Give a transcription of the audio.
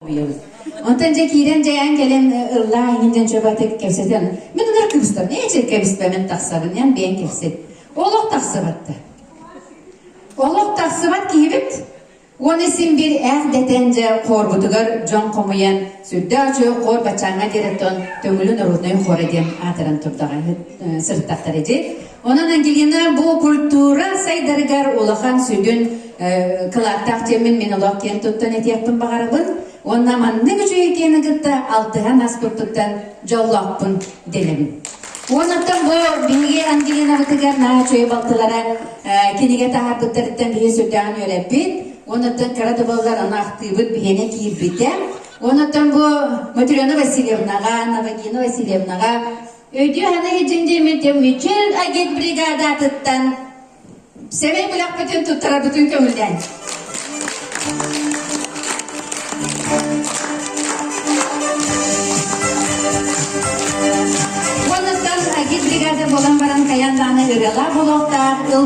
Онтон дьэ киирэн дьайан кэлэн ыллаа иһин дьон чөбөтүк кэпсэтэн мин ыныр кыбыстам ээ кэбиспэмин тахсабын эн бэйэҥ кэпсэт олох тахсыбатта олох тахсыбат киһибит уонна син биир ээх дэтэн дьэ хоорбутугар дьон хомуйан сүрдээх үчүгэй хор баччааҥҥа диэрэттон Төҥүлү народнай хора диэн аатыран турдаҕа сырыттахтар ити Онон Ангелина бу культура сайдарыгар улахан сүдүн кылааттаах диэммин мин олох киэн туттан этиэхпин баҕарабын. Уонна маннык үчүгэй киэни кытта алтыһан аспыппыттан дьоллоохпун дэнэбин. Уоннаттан бу биһиги Ангелинабытыгар наһаа үчүгэй балтылара кинигэ таһаарбыттарыттан биһи сүрдээҕин үөрэппит. Уоннаттан кыра да буоллар аны ахтыыбыт биһиэнэ киирбитэ. Уоннаттан бу Матрена Васильевнаҕа, Навагина Васильевнаҕа Өйдүү саныы сылдьын диэммин Мичил агитбригадатыттан сэмэй бэлэхпитин туттарарбытын көҥүллээн. Уоннаттан агитбригада буолан баран хайаан даҕаны ырыалаах буолуохтаах, ыл.